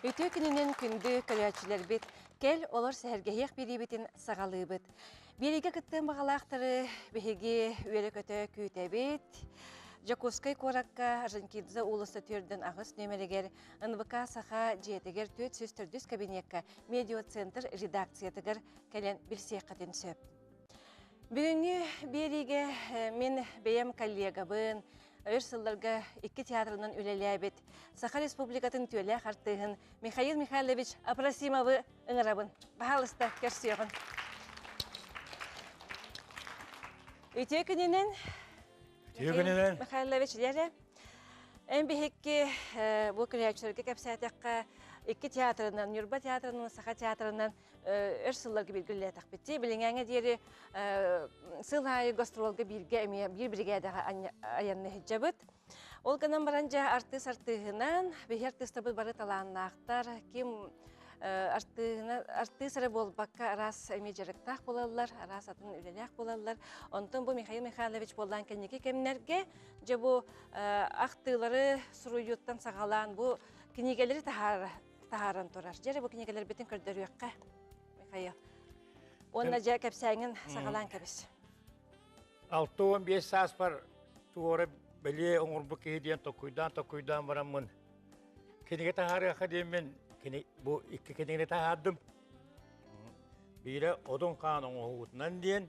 Үтүө күнүнэн күндү көрөөччүлэрбит, кэл олор сэһэргэһиэх биэриибитин саҕалыыбыт. Биэриигэ кыттыан баҕалаахтары биһиги үөрэ-көтө күүтэбит. Дьокуускай куоракка Орджоникидзе уулусса түөрдэн аҕыс нүөмэригэр НВК Саха дьиэтигэр 404 кабинекка медиацентр редакциятыгар кэлэн билсиэххитин сөп. Бүгүҥҥү биэриигэ мин бэйэм коллегабын, өр сылларга икки театрынан үлэлээбит Саха Республикатын үтүөлээх артыыһын Михаил Михайлович Апросимовы ыҥырабын. Баһаалыста, көрсүөҕүн. Үтүө күнүнэн. Үтүө күнүнэн. Михайлович, дьэ Эн биһикки бу көрөөччүлэргэ кэпсээтэххэ икки театрынан, Ньурба театрынан, Саха театрынан өр сылларга бииргэ үлэлээтэхпит. Билиҥҥээҥҥэ диэри сыл аайы гастролга бииргэ эмиэ биир биригээдэҕэ айанна сылдьабыт. Ол гынан баран дьэ артыыс артыыһынан, биһи артыыстарбыт бары талааннаахтар, ким артыыһына артыыс эрэ буолбакка араас эмиэ дьарыктаах буолаллар, араас атын үлэлээх буолаллар. Онтон бу Михаил Михайлович буоллаан кэнники кэмнэргэ дьэ бу ахтыылары суруйууттан саҕалаан бу кинигэлэри таһааран турар. Дьэ эрэ бу кинигэлэрбитин көрдөрүөххэ, Михаил. Уонна дьэ кэпсээҥин саҕалаан кэбис. 65 сааспар туора бэлиэ оҥорбут киһи диэн токкуйдаан-токкуйдаан бараммын кинигэ таһаарыахха диэммин кини бу икки кинигэни таһаардым. Биирэ Одун хаан оҥоһуутунан диэн,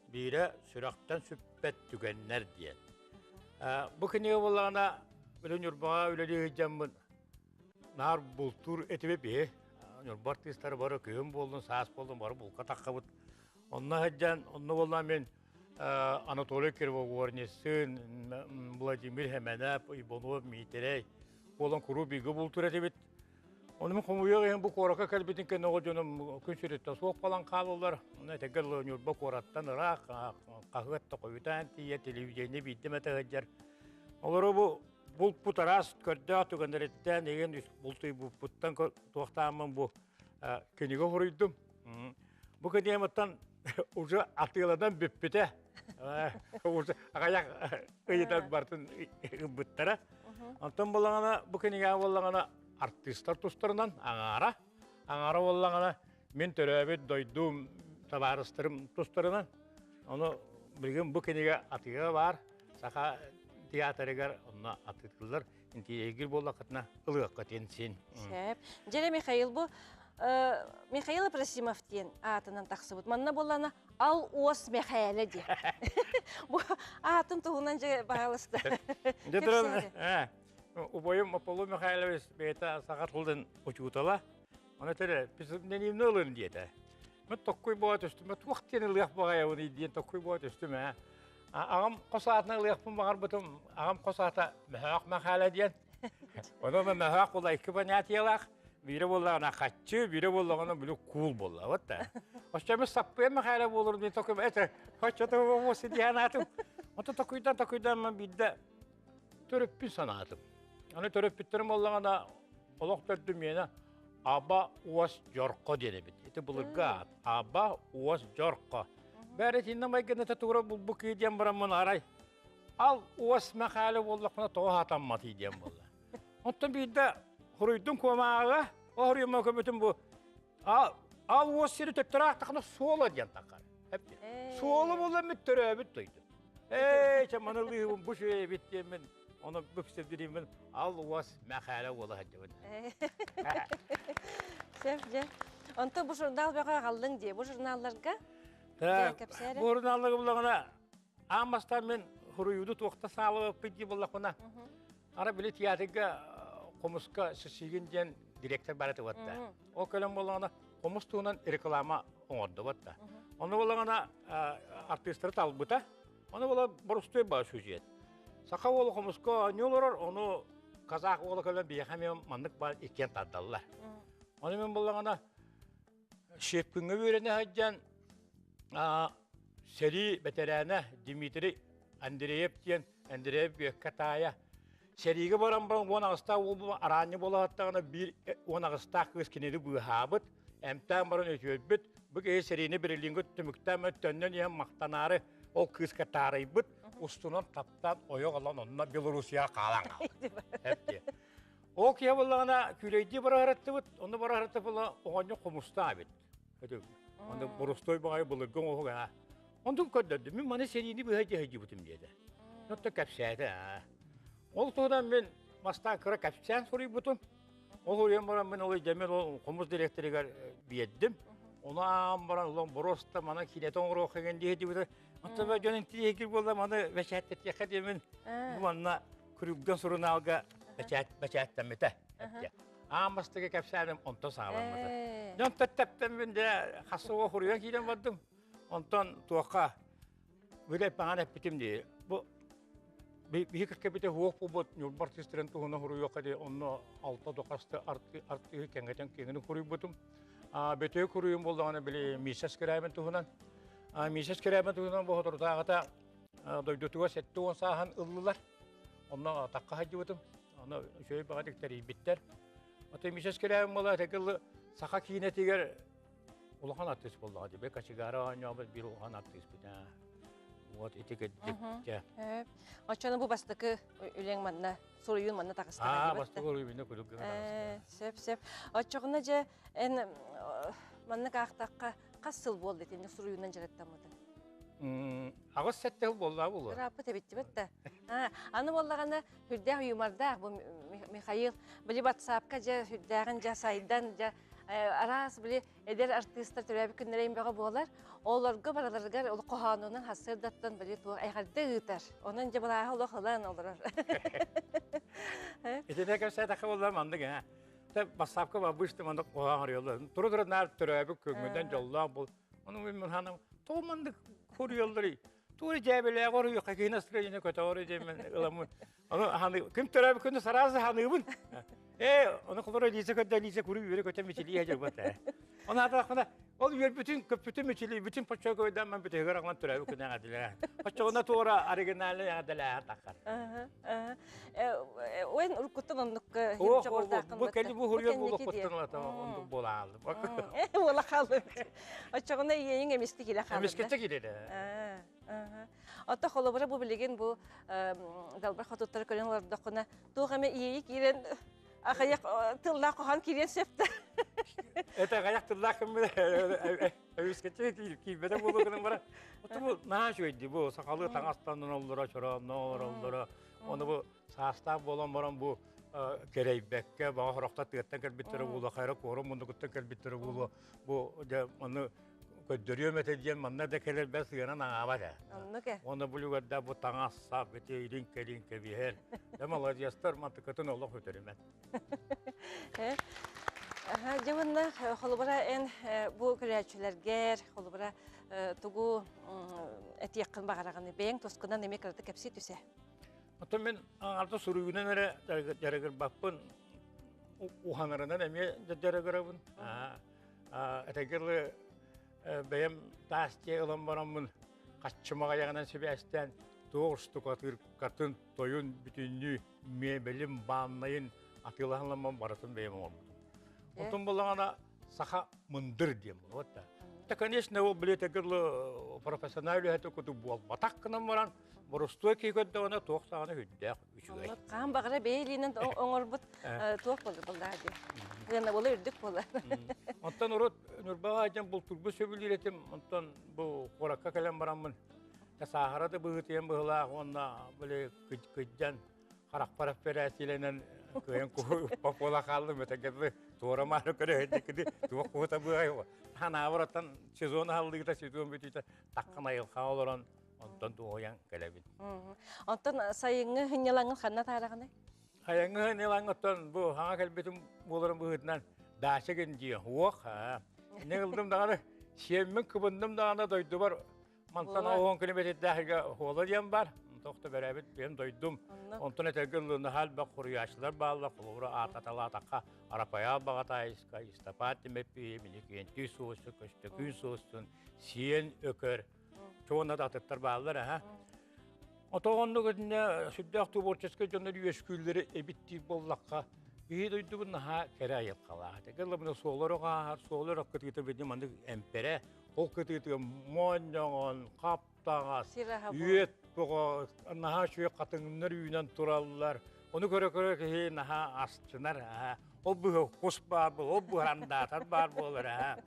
биирэ Сүрэхтэн сүппэт түгэннэр диэн. Бу кинигэ буоллаҕына, били Ньурбаҕа үлэлии сылдьаммын наар бултуур этибит биһи. Ньурба артыыстара бары күһүн буоллун, саас буоллун бары булка таххабыт. Онно сылдьан, онно буоллаҕына мин Анатолий Кривогорницын, Владимир Хэмэнэп, Иванов Миитэрэй буолан куруук бииргэ бултуур этибит. Ону мин хомуйуох иһин бу куоракка кэлбитин кэннэ оҕо дьонум күн сириттэн суох буолан хаалаллар. Онно этэргэ дылы Ньурба куораттан ыраах, хаһыат да хойутаан тиийэ, телевидение биирдэ эмэтэ сылдьар. Олору бу булпут араас көрдөөх түгэннэриттэн игин бултуйбуппуттан туохтааммын бу кинигэ суруйдум. Бу киниэмиттэн уже атыыланан бүппүтэ. Уже аҕыйах ыйытан бартын ылбыттара. Онтон буоллаҕына бу кинигэ буоллаҕына артыыстар тустарынан аҥаара, аҥаара буоллаҕына мин төрөөбүт дойдум табаарыстарым тустарынан. Ону билигин бу кинигэ атыыга баар. Саха театрыгар онно атыылыыллар. Интириэһиргиир буоллаххытына ылыаххытын син. Сөп. Дьэ Михаил бу Михаил Апросимов диэн аатынан тахсыбыт. Манна буоллана Ал Уос Мэхээлэ диэн. Бу аатын туһунан дьэ баҕалыста. Дьэ туран убайым Аполлон Михайлович бэйэтэ саха тылын учуутала. Оны этэр псевдонимны ылын диэтэ. Мен токкуй буола түстүм. Туох диэн ылыах баҕайабын диэн токкуй буола түстүм ээ. Аҕам хос аатынан ылыахпын баҕарбытым. Аҕам хос аата Мөһөөх Мэхээлэ диэн. Онон Мөһөөх була икки понятиелаах. Биирэ буоллаҕына хаччы, биирэ буоллаҕына били куул буолла. Вот да. Оччо саппыйа Мэхээлэ буолур диэн токуй это оччото буолуо диэн аатым. Ото токуйдан токуйдан мен биирдэ төрөппүн санаатым. Аны төрөппүттэрим буоллаҕына олох төрдүм миэнэ Аба Уос Дьорхо диэн эбит. Ити былыргы аат. Аба Уос Дьорхо. Бәрі итиннэ майгыныта тура булбу кыы диэн бараммын арай ал уос Мэхээлэ буоллахпына тоҕо хатамматый диэн буолла. Оттон биирдэ хоруйдум куомааҕа, хоруйума көмөтүм бу ал уос сири төттөрү аахтахына суола диэн таххар. Суола буолла мит төрөөбүт дойду. Эй, чэ маны лыыбын бу эбит диэммин, ону бүпсэдириммин ал уос Мэхээлэ уола сылдьабын. Сөп, дьэ. Онто бу журнал бөҕө аҕаллыҥ дии. Бу журналларга Бу журналларга буллаҕына аан бастаан мин хуруйууну туохта саалабаппыт дии буоллахпына, ара били театрга хомуска Сысигин диэн директор бара тыбатта. Ол кэлэн буоллаҕына хомус туһунан реклама оҥордубат да. Ону буоллаҕына артыыстары талбыта. Ону буола борустуой баа сюжет. Саха уола хомуска оонньуу олорор, ону казах уола кэлэн биһиэхэ эмиэ маннык баар иккиэн тардаллар. Ону мен буоллаҕына Щепкиҥҥэ үөрэнэ сылдьан сэрии бэтэрээнэ Дмитрий Андреев диэн Андреев Бүөккэ таайа сэриигэ баран баран уон аҕыстаах уол араанньы буола саттаҕына биир уон аҕыстаах кыыс кинини быыһаабыт, эмтээн баран үтүөрбүт. Бу киһи сэриини Берлиҥҥэ түмүктээн төннөн иһэн махтанаары ол кыыска таарыйбыт, устунан таптаан ойох ылан онно Белоруссияҕа хаалан хаалбыт. Ол киһи буоллаҕына күүлэйдии бараһараттыбыт, онно бараһаратта буола оҕонньор хомустаах эбит. Онно боростуой баҕайы былыргы оҥоһук аа. Онтун көрдөрдүм. Мин маны сэриини быһа дьаһайдьыбытым диэтэ. Онтон кэпсээтэ аа. Ол туһунан мин бастаан кыра кэпсээн суруйбутум. Ол уруйан баран мин ол дьэмин ол хомус директорыгар биэрдим. Ону аан баран улан боруоста мана киинэтэ оҥоруохха диэн диэбитэ. Оттон дьон интириэһиргиир буолла маны бэчээттэтиэххэ диэмин бу манна Күрүлгэн сурунаалга бэчээт бэчээттэммитэ. Аан бастакы кэпсээним онтон саҕаламмыта. Дьон тэптэммин дьэ хассыга хуруйан киирэн бардым. Онтон туохха билэ маҥан эппитим дии. Бу биһи кэккэбите хуох буолбут Ньурба артыыстарын туһунан хуруйуохха дии онно алта дохасты артыыһы кэҥэтэн киэҥин хуруйбутум. Бөтүө хуруйум буоллаҕына били Миша Скрябин туһунан. Миша Скрябин туһунан бу соторутааҕыта дойдутугар 70 сааһын ыллылар. Онно атахха сылдьыбытым. Онно үчүгэй баҕатык тэрийбиттэр. Ото Миша Скрябин буола этэ саха киинэтигэр улахан артыыс буоллаҕа дии. Кочегара оонньообут биир улахан артыыспыт. Вот ити кырдьык. Оччону бу бастакы үлэҥ манна, суруйуун манна таҕыста. Аа, бастакы суруйуун курдук гына таҕыста. Сөп, сөп. Оччоҕуна дьэ эн маннык аахтахха хас сыл буолла итинник суруйуунан дьарыктаммытыҥ? 8-7 сыл буолла буолуо. Ырааппыт эбиттибит да. Аны буоллаҕына сүрдээх юмордаах бу Михаил били ватсапка дьэ сүрдээҕин дьэ сайдан дьэ араас били эдэр артыыстар төрөөбүт күннэрэ бөҕө буолар. Олорго барыларыгар ол хоһоонунан хассырдаттан били туох эҕэрдэ ыытар. Онон дьэ былааһы олох ылан олорор. Итинэ кэпсээтэххэ буолла маннык ээ. Тэ бассаапка бабышты маннык хоһоон арыйаллар. Туру-туру наар төрөөбүт күҥҥүнэн дьоллоох бол. Ону мин ханым тоҕо маннык хоруйалларый? Тугу дьээбэлээх оруйуохха киһи настроение көтөҕөр диэммин ыламмын. Ону ханы ким төрөөбүт күнү сразу ханыыбын. Ээ, ону холоро Лиза көрдө, Лиза куру үөрэ көтө мичилии дьылбат ээ. Ону атахына ол үөрбүтүн, көппүтүн мичилийбитин поччо көйдөн мен бүтүгэр аҕалан төрөөбүт күнэ эҕэрдэлээ. Оччоҕуна туора оригинальный эҕэрдэлээһэ таххар. Ой, уруккуттан оннук Бу кэли бу хуруйар буолуохпуттан оннук буола хааллым. Буола хааллым. Оччоҕуна иэйиҥ эмискэ киирэ хаалла. Эмискэ киирэ. Отто холобура бу билигин бу далбар хотуттары көрөн олордоххуна туох эмэ иэйи киирэн ахайах тыллаах хоһоон киириэн сөп да. Это аҕыйах тыллаах Эмискэччи киирбэтэ буолуо гынан баран. Оту бу наһаа үчүгэйдии бу сахалыы таҥастанан оллоро, чороонно олороллоро. Ону бу саастаах буолан баран бу кэрэйбэккэ, баҕа хорохто тыаттан кэлбиттэрэ буолуо, хайра куорат муннугуттан кэлбиттэрэ буолуо. Бу дьэ маны көрдөрүөм этэ диэн манна да кэлэрбэр сыанан аҥаабат ээ. Оннук ээ. Уонна бу үлүгэрдээх бу таҥас сап ити илин кэлин кэбиһэр. Дьэ маладьыастар мантыкытын олох үтөрүмэн. Дьэ уонна холобура эн бу көрөөччүлэргэр холобура тугу этиэххин баҕараҕын бэйэҥ тускунан эмиэ кыратык кэпсии түсэ. Оттон мин аҥаарда суруйуунан эрэ дьарыгырбаппын, уһанарынан эмиэ дьарыгырабын. Этэгэр бэйэм таас дьиэ ылан бараммын хаччымаҕайаҕынан сибээстээн туох устукатыыркатын, тойун бүтүннүү миэбэлин, бааннайын атыылаһан барытын бэйэм оҥорбутум. Онтон буоллаҕына саха мындыр диэн буолуо да. Это, конечно, ол билиэтэгэр профессионал үлэһитэ курдук буолбатах гынан баран, боростуой киһи көрдөҕүнэ туох даҕаны үрдээх үчүгэй. Хаан баҕара бэйэ илиинэн оҥорбут туох буолар буоллаҕа дии. Гына буола үрдүк буолар. Онтон урут Ньурбаҕа дьон бултуурбун сөбүлүүр этим. Онтон бу куоракка кэлэн бараммын саахара да быһыытыйан быһылаах уонна били кыдьан харахпар эппэрээссийэлэнэн кыайан уппап буола хааллым этэ туора маары көрө туох куһута быай ханаабар оттон сезон аһыллыыта сезон бүтүүтэ таккан айылҕа олорон онтон дуоһуйан кэлэбин. Онтон сайыҥҥы сынньалаҥын ханна таараҕыный? Сайыҥҥы сынньалаҥ оттон бу хаҥа кэлбитим буоларын быһыытынан даача гин дии уох не ылдым даҕаны сиэммин кыбынным даҕаны дойдубар мантан оһон километрдээхигэ хуола диэн бар тохто бэрээбит бэйэм дойдум онтон этэргэ наһаа элбэх хуруйааччылар бааллар холобура аататалаатахха Арапайаал Баҕатаайыска Истапаат Тимэппиһи Миникиэнтий Суосу Көстөкүүн Суостун Сиэн Өкөр Чуонна да атыттар бааллар аха. Отоҕоннук итиннэ сүрдээх творческай дьоннор үөскүүллэри эбит диир буоллахха, биһи дойдубут наһаа кэрэ айылҕалаах этэ. Кэллэ суоллары ааһар, суоллар кытыыта види маннык эмпэрэ, ол кытыытыгар моонньоҥон, хаптаҕас, үөт тоҕо, наһаа үчүгэй хатыҥнар үүнэн тураллар. Ону көрө-көрө киһи наһаа астынар. Ол быһа кус баар буолар, ол быһа андаатар баар буолар.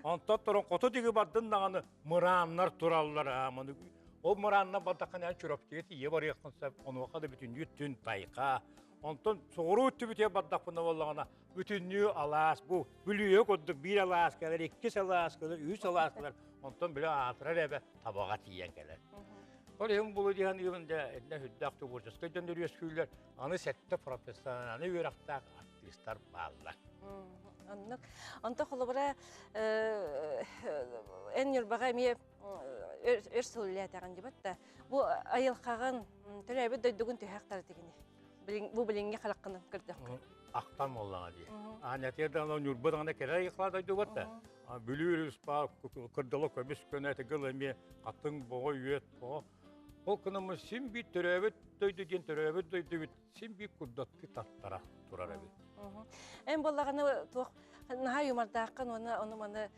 Онтон туран хоту диги бардын даҕаны мырааннар тураллар. Ол мырааннар бардаххына Чурапчыга тиийэ барыаххын сөп. Онуоха да бүтүннүү түн тайха. Онтон соҕуруу өттүбүтүгэр бардахпына буоллаҕына бүтүннүү алаас бу Бүлүүһэ курдук биир алаас кэлэр, иккис алаас кэлэр, үс алаас кэлэр. Онтон били аатырар эбэ табаҕа тиийэн кэлэр. Ол иһин булу диэн ыйын дьэ иннэ үрдээх творческай дьон үөскүүллэр. Аны сэттэ профессиональнай үөрэхтээх артыыстар бааллар. Оннук. Онто холобура эн Ньурбаҕа эмиэ өр сыл үлэлээтэҕин дибат да. Бу айылҕаҕын төрөөбүт дойдугун түһэхтэр тигини. Бу билиҥҥи хараххынан көрдөххө. Ахтан буоллаҕа дии. Аанньатыгар даҕаны Ньурба даҕаны кэрэ айылҕа дойдугар да. Бүлүү өрүс кырдала көмүс көнө тыгыл эмиэ хатыҥ боҕо үөт боҕо. Ол гынаммын син биир төрөөбүт дойду диэн төрөөбүт дойдубут син биир курдаттыы таттара турар эбит. Эн буоллаҕына туох наһаа юмордааххын уонна ону маны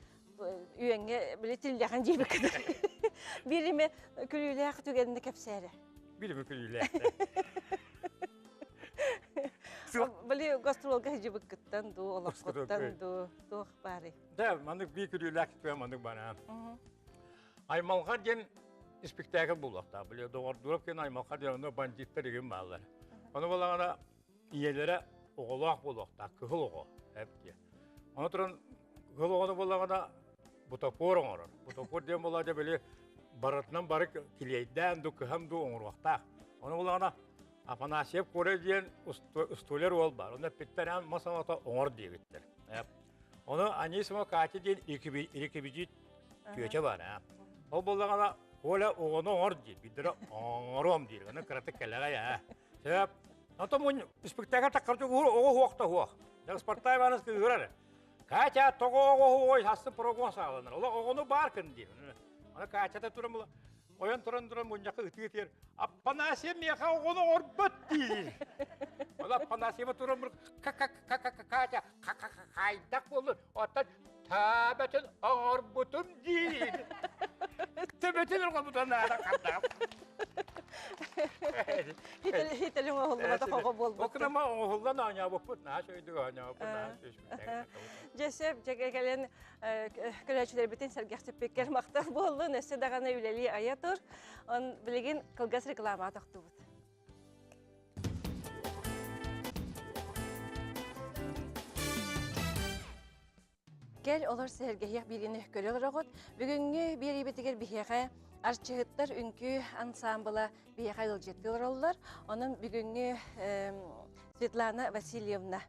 үөҥҥэ били тиллэҕин диэбиккин. Биир эмэ күлүүлээх түгэнни кэпсээрэ. Биир эмэ күлүүлээх. Били гастролга сылдьыбыккыттан дуу, олоххуттан дуу, туох баарый? Да, маннык биир күлүүлээх түгэн маннык баар. Аймалҕа диэн испиктээкил буолуохтаах. Били доҕордуурап диэн аймалҕа диэн онно бандиттар игин бааллар. Ону буоллаҕына ийэлэрэ оҕолоох буолуохтаах, кыһыл оҕо эп диэн. Ону туран кыһыл оҕону буоллаҕына бутафор оҥорор. Бутафор диэн буоллаҕа дьэ били барытынан бары килиэйдээн дуу, кыһан дуу оҥоруохтаах. Ону буоллаҕына Афанасьев Коля диэн столяр уол баар. Ону эппиттэр эн мас оҥото оҥор диэбиттэр. Ону Анисимова Катя диэн реквизит түөчэ бар. Ол буоллаҕына Коля оҕону оҥор диир. Биирдэрэ оҥоруом диир. Ону кыратык кэлэҕэй ээ. Сөп. Онтон мун спектакль таккарчы оҕо хуохта хуох. Спартак Иванович кыыһырар. Катя тоҕо оҕо хуой хассын прогон саҕаланар. Ола оҕону баар кын диир. Аны Катята туран була ойон туран туран мунньахха ытыы ытыыр. Аппанасия миэхэ оҕону оҥорбот диир. Ол Аппанасьева туран Катя хайдах буоллун оттон таабатын оҥорбутум диир. Төбөтүн оҥорбутун наада хардаа. Хителин оҥоһуллубатах оҕо буолбут. Окунама оҥоһуллан оонньообуппут, наһаа үчүгэйдик оонньообуппут, наһаа үчүгэй. Дьэ сөп, дьэ кэлэн көрөөччүлэрбитин сэргэхсиппиккэр махтал буоллун, өссө даҕаны үлэлии айа тур. Он билигин кылгас рекламаҕа тохтубут. Кэл олор сэһэргэһиэх биириини көрө олороҕут. Бүгүҥҥү биэриибитигэр биһиэхэ арчыһыттар үҥкүү ансаамбыла биһиэхэ ыалдьыттыы олороллор. Онон бүгүҥҥү Светлана Васильевна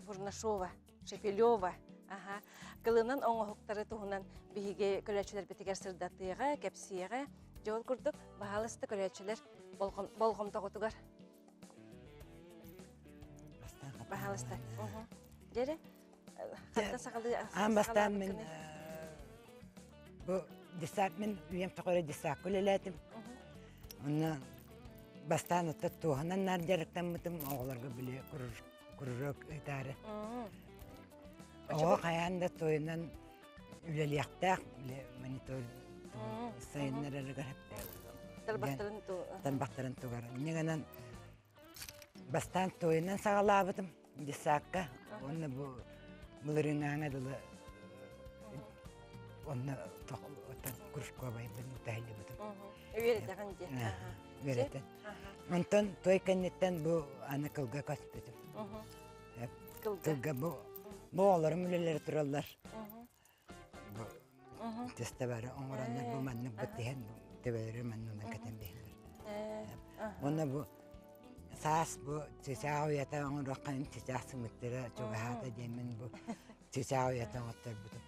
Бурнашова, Шепелева аха, кылынан оҥоһуктары туһунан биһиги көрөөччүлэрбитигэр сырдатыаҕа, кэпсиэҕэ. Дьэ ол курдук, баһаалыста көрөөччүлэр болҕомтоҕутугар. Баһаалыста. Дьэрэ, ханна саҕалыы Аан бастаан мин бу десак мин үйэм тухары десакка үлэлээтим. Онно бастаан отто туоһунан наар дьарыктаммытым оҕолорго били кружок ыытаары. Оҕо хайаан да туойунан үлэлиэхтээх били монитор сайыннарарыгар Тарбахтарын тарбахтарын тугар. Инньэ бастаан туойунан саҕалаабытым десакка уонна бу былырыыҥҥааҥҥа дылы онно кружковайбын таһыллыбытым. Үөрэтэҕин дии. Үөрэтэн. Онтон той кэнниттэн бу аны кылга көспүтүм. Кылга бу бу оҕолорум үлэлэри тураллар. Бу тестабары оҥороннор бу маннык бу тиһэн төбөлөрү маннынан кэтэн биһэллэр. Уонна бу саас бу чычаах уйата оҥоруоххайын чычаах сымыттара чугаһаата диэммин бу чычаах уйата оҥотторбутум.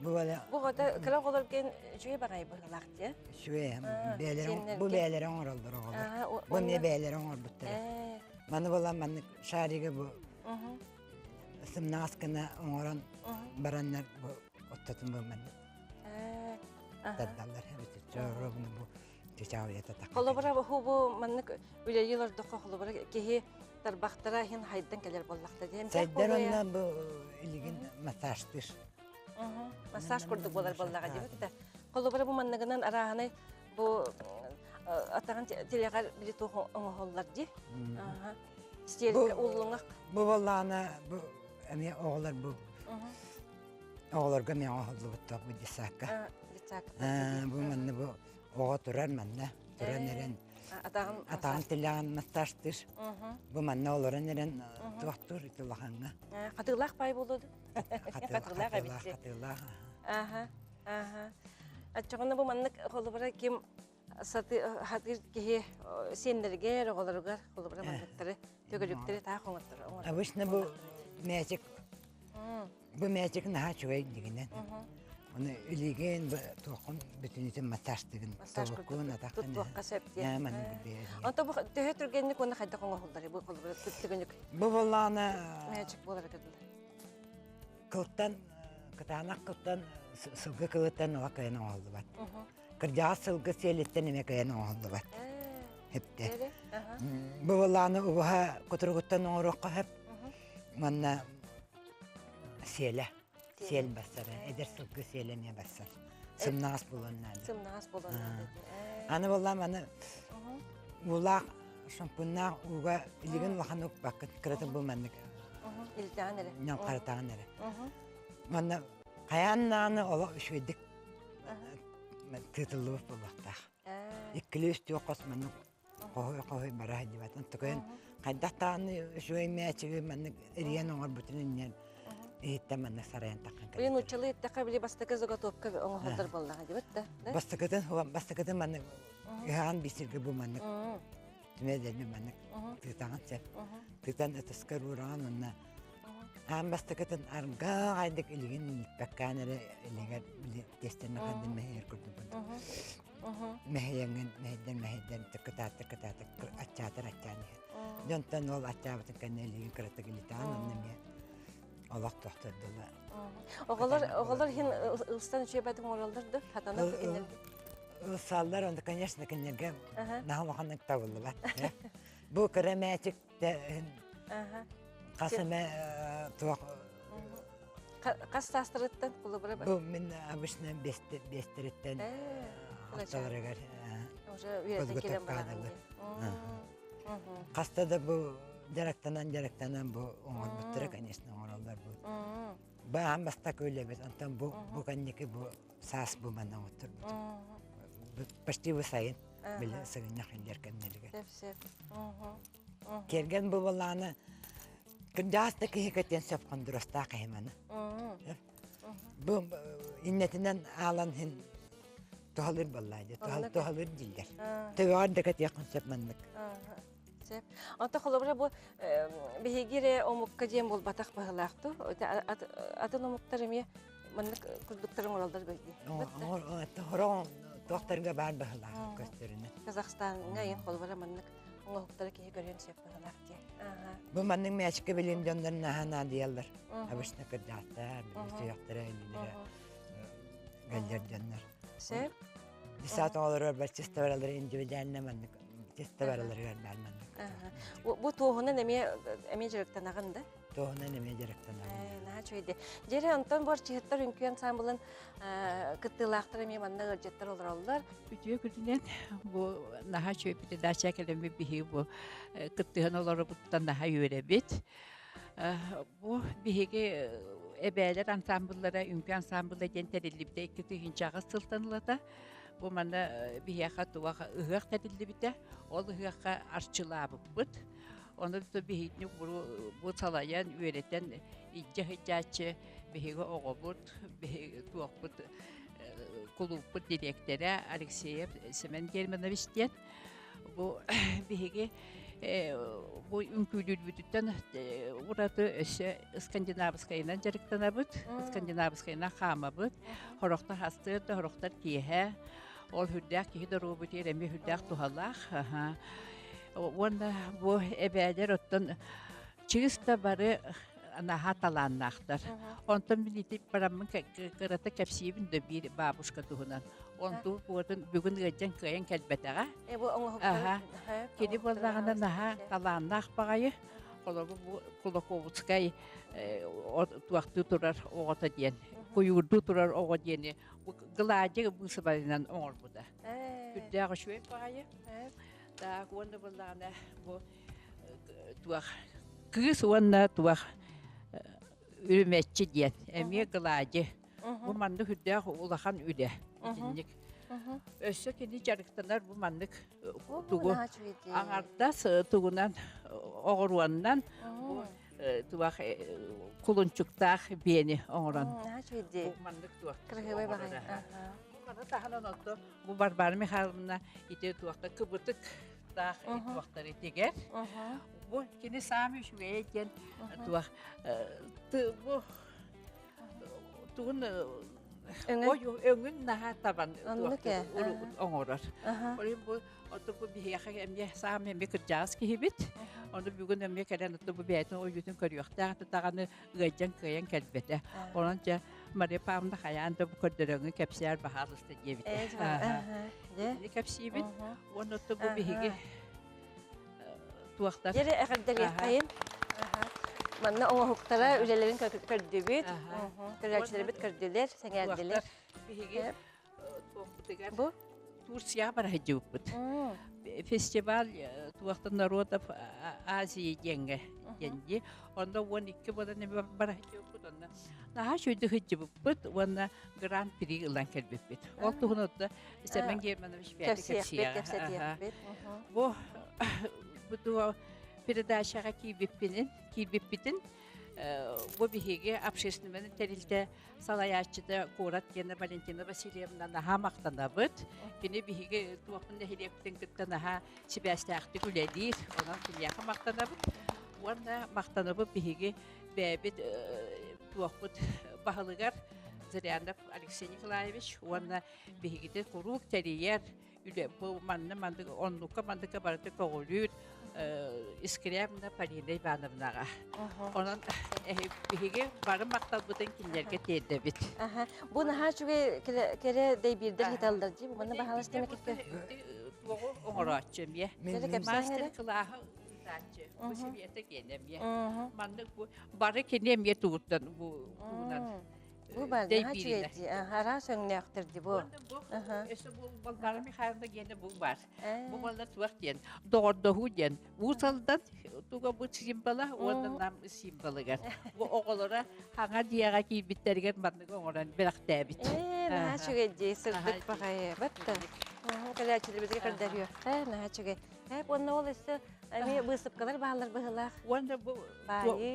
Бу Бу оҕото кыра оҕолоргун үчүгэй баҕайы быһыылаах дии. Үчүгэй бэйэлэрин бу бэйэлэрэ оҥороллор оҕолор. Бу эмиэ бэйэлэрэ оҥорбуттара. Маны буолан маннык шарига бу сымнаҕас гына оҥорон бараннар бу оттотун бу маннык тардаллар эбит чоробуну бу чычаауйата тахха. Холобура бу маннык үлэлии олордоххо холобура киһи тарбахтара иһин хайдан кэлэр буоллахта диэн. Сайдар онно бу илигин массажтыыр. Массаж курдук буолар буоллаҕа диэбит да. Холобура бу манныгынан арааһынай бу атаҕын тилэҕэр били туох оҥоһуллар дии. Стелка уллуҥах. Бу буоллаҕына бу эмиэ оҕолор бу оҕолорго эмиэ оҥоһуллубуттар бу детсадка. Детсадка. Бу манна бу оҕо турар манна туран эрэн атаҕын атаҕын тилэҕин массажтыыр. Бу манна олорон эрэн туохтуур ити улахаҥҥа. Хатыылаах пай буолуо Хатыылаах эбит. Хатыылаах. Аха. Аха. Аччаҕына бу маннык холобура ким сатыыр киһи сиэннэригэр, оҕолоругар холобура манныктары төгүрүктэри таах оҥоттор. Обычно бу мээчик бу мээчик наһаа үчүгэй дигинэн. Оны илиигин туоххун бүтүнүтүн массажтыгын тобуккун атаххын туттуохха сөп диэн. Онто бу төһө түргэнник уонна хайдах оҥоһуллар бу холобура түгүнүк? Бу буоллаҕына мээчик буолар кыдылар. Кылтан кытаанах кылтан сылгы кылыттан ыла кыайан оҥоһуллубат. Кырдьаҕас сылгы сиэлиттэн эмиэ кыайан оҥоһуллубат. Хепте. Бу буоллаҕына убаһа кутуругуттан оҥоруохха сөп. Манна сиэлэ. Сиэл барсар. Эдэр сылгы сиэлэ эмиэ барсар. Сымнаҕас буолуон наада. Сымнаҕас буолуон наада. Аны буоллаҕым аны уулаах шампуннаах ууга илигин улахан укпаккын кыратын бу маннык Илтэҕин эрэ. Ньалхаратаҕын эрэ. Манна хайаан даҕаны олох үчүгэйдик тыытыллыбыт буолуохтаах. Иккилии үстүү хос маннык хоһуй-хоһуй бара сылдьыбат. Онтукайын хайдах даҕаны үчүгэй мээчиги маннык эрийэн оҥорбутун иннинэн иһиттэн маннык сарайан таххан Били нууччалыы эттэххэ били бастакы заготовка оҥоһуллар буоллаҕа дибит да? Бастакытын бастакытын маннык ыһаан биир бу маннык түмэлэрин маннык тыытаҕын сөп. Тыытан ытыскар уураҕын уонна аан бастакытын аргаайдык илигин илиппэккээн эрэ илигэр били тиэстэн хандын мэһийэр курдук мэһийэҥҥин мэһийдэн мэһийдэн кытаатар кытаатар аччаатар аччаан иһэр. Дьонтон ол аччаабытын кэннэ илигин кыратык илитаан онно эмиэ олох тохтордула. Оҕолор оҕолор иһин ылсан үчүгэйбэтин оҥороллор да хатанар кинилэргэ. Ылсаллар, онно, конечно, кинилэргэ наһаа улаханнык табыллыбат. Бу кыра мээчик хас эмэ туох Хас саастарыттан холобура Бу мин обычно биэстэриттэн ортолоругар уже үөрэтэн кэлэн бараҕын Хаста да бу дьарыктанан дьарыктанан бу оҥорбуттара, конечно, оҥороллор бу. Баан бастакы үлэбит, онтон бу бу кэнники бу саас бу манна оҥотторбутум. Почти бу сайын били сыгынньах илдьэр кэмнэригэр. Кэргэн бу балааны кырдьаҕас да киһи кэтиэн сөп хондурастаах эһиманы. Бу иннэтинэн аалан хин туһалыыр баллаа дии, туһалыыр дииллэр. Төбөҕөр да кэтиэххин сөп маннык. Сөп. Онто холобура бу биһиги эрэ омукка диэн буолбатах быһыылаах дуу? Атын омуктар эмиэ маннык курдуктары оҥороллор бэлди. Хороо туохтарга баар быһыылаах көстөрүнэ. Казахстаҥҥа ийэн холобура маннык оҥоһуктары киһи көрүөн сөп быһыылаах дии. Бу маннык мээчиккэ билим дьоннор наһаа наадыйаллар. Обычно кырдьаҕастар, сүһүөхтэрэ, илиилэрэ гэллэр дьоннор. Сөп. Десят оҕолоругар бар чисто баралары индивидуально маннык чисто бараларыгар баар маннык. Бу туоһунан эмиэ эмиэ дьарыктанаҕын да? Туоһунан эмиэ дьарыктанаҕын. Наһаа үчүгэй. Дьиэри онтон бу арчыһыттар үҥкүү ансаамбылын кыттыылаахтар эмиэ манна ыалдьыттар олороллор. Үтүө күнүнэн бу наһаа үчүгэй передача кэлэммит биһиги бу кыттыһан олоробуттан наһаа үөрэбит. Бу биһиги эбээлэр ансаамбыллара үҥкүү ансаамбыла диэн тэриллибитэ 2008 сылтан ылата. Бу манна биһиэхэ туох ыһыах тэриллибитэ. Ол ыһыахха арчылаабыппыт. Ону биһигини бу салайан, үөрэтэн илдьэ сылдьааччы биһиги оҕобут, биһиги туохпут кулууппут дириэктэрэ Алексеев Семен Германович диэн. Бу биһиги бу үҥкүүлүүрбүтүттэн ураты өссө скандинавскайынан дьарыктанабыт, скандинавскайынан хаамабыт. Хорохтор хастыыр да, хорохтор киэһэ. Ол үрдээх киһи доруобуйатыгар эмиэ үрдээх туһалаах. Уонна бу эбээлэр оттон чыыс да бары наһаа талааннаахтар. Онтон мин ити бараммын кырата кэпсиибин да биир бабушка туһунан. Онту буотун бүгүн ыалдьан кыайан кэлбэтэҕэ. Аха. Кини буоллаҕына наһаа талааннаах баҕайы. Холобур бу Кулаковскай туохтуу турар оҕото диэн, куйуурдуу турар оҕо диэни глади быысыбайынан оҥорбута. Үрдээх үчүгэй баҕайы. Так, уонна буоллаҕына бу. туох кыыс уонна туох үрүмэччи диэн эмиэ глади. Бу маннык үрдээх улахан үлэ итинник. Өссө кини дьарыктанар бу маннык тугу аҥардас тугунан оҕуруоннан бу туох кулунчуктаах биэни оҥорон бу маннык туох Кырыһыбай баҕайы. Бу маны таһынан отто бу Варвара Михайловна ити туохта кыбытык таах туохтары тигэр. Бу кини саамай үчүгэйэ диэн туох бу тугун өҥүн наһаа табан оҥорор. Ол бу Оту бу биһиэхэ эмиэ саамай эмиэ кырдьаҕас киһибит. Ону бүгүн эмиэ кэлэн оту бу бэйэтин ойуутун көрүөхтээх даҕаны ыалдьан кыайан кэлбэтэ. Онон дьэ Мария Павловна хайаан да бу көрдөрөҥҥү кэпсээр баһаалыста диэбитэ. Итини кэпсиибит. Уонна оту бу биһиги туохтар Дьэ эҕэрдэлиэххэйин. Манна оҥоһуктара үлэлэрин көрдүбүт. Көрөөччүлэрбит көрдүлэр, сэҥээрдилэр. Биһиги туохпутугар бу Турцияҕа бара сылдьыбыппыт. Фестиваль туохтан народов Азии диэҥҥэ диэн дии. Онно 12 буолан эми бара сылдьыбыппыт. Онно наһаа үчүгэйдик сылдьыбыппыт уонна гран-при ылан кэлбиппит. Ол туһунан отто Семен Германович Кэпсиэхпит, кэпсэтиэхпит. Бу бу передачаҕа киирбиппинин, киирбиппитин бу биһиги общественный тэрилтэ салайааччыта куорат диэн Валентина Васильевна наһаа махтанабыт. Кини биһиги туохпун нэһилиэкпитин кытта наһаа сибээстээхтик үлэлиир. Онон киниэхэ махтанабыт. Уонна махтанабыт биһиги бэйэбит туохпут баһылыгар Зырянов Алексей Николаевич уонна биһигити куруук тэрийэр үлэ бу манна маннык оннукка мандыкка барыта көҕүлүүр Искрябина Полина Ивановнаҕа. Онон биһиги бары махталбытын кинилэргэ тиэрдэбит. Бу наһаа үчүгэй кэрэ дэйбиирдэр хиталлар дии. Бу манна баһаалыста эмэ Туоҕу оҥорооччу эмиэ. Мастер-кылааһы ыытааччы. Бу Света киэнэ эмиэ. Маннык бу бары кини эмиэ тугуттан бу тугунан Бу бар наһаа үчүгэй дии. Араас өҥнөөхтөр дии бу. Өссө бу Балбаара Михайловна диэни бу бар. Бу балла туох диэн доҕордоһуу диэн Уус Алдан туга бу символа уонна нам символыгар. Бу оҕолоро хаҥа дьиэҕэ киирбиттэригэр маннык оҥорон бэлэхтээбит. Ээ, наһаа үчүгэй дии, сырдык баҕайы. Батта. Кэлээччилэрбитигэр көрдөрүөххэ, наһаа үчүгэй. Эп уонна ол өссө эмиэ быысыпкалар бааллар быһыылаах. Уонна бу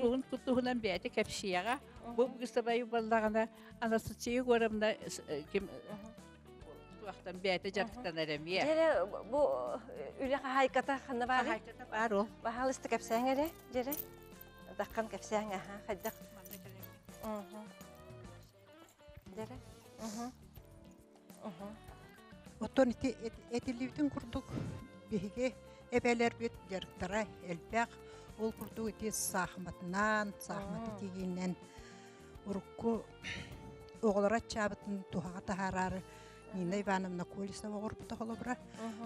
туһун туһунан бэйэтэ кэпсиэҕэ. Бу быыстабайы буоллаҕына Анастасия Егоровна ким туохтан бэйэтэ дьарыктанар эмиэ. Дьэрэ бу үлэ хаһаайката ханна баарый? Хаһаайката баар ол. Баһаалыста кэпсээҥ эрэ, дьэрэ. Даххан кэпсээҥ, аха, хайдах? Дьэрэ. Оттон ити этиллибитин курдук биһиги эбэлэрбит дьарыктара элбэх. Ол курдук ити саахыматынан, саахыматы тигиинэн урукку оҕолоро аччаабытын туһаҕа таһаараары Нина Ивановна Колесова оҕорбута холобура.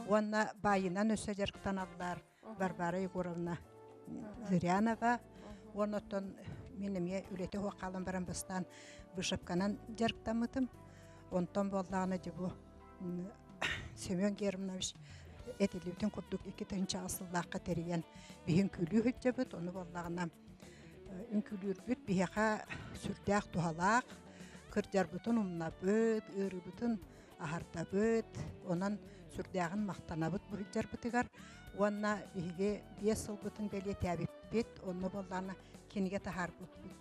Уонна баайынан өссө дьарыктаналлар Варвара Егоровна Зырянова. Уонна оттон мин эмиэ үлэтэ суох хаалан баран бастаан вышивканан дьарыктаммытым. Онтон буоллаҕына дьэ бу Семен Германович этиллибитин курдук 2000 сыллаахха тэрийэн биһин күлүү сылдьабыт. Ону буоллаҕына үҥкүүлүүрбүт биһиэхэ сүрдээх туһалаах, кырдьарбытын умнабыт, ыарыыбытын аһардабыт, онон сүрдээҕин махтанабыт бу сылдьарбытыгар уонна биһиги 5 сылбытын бэлиэтээбиппит, онно буоллаҕына кинигэ таһаарбыппыт.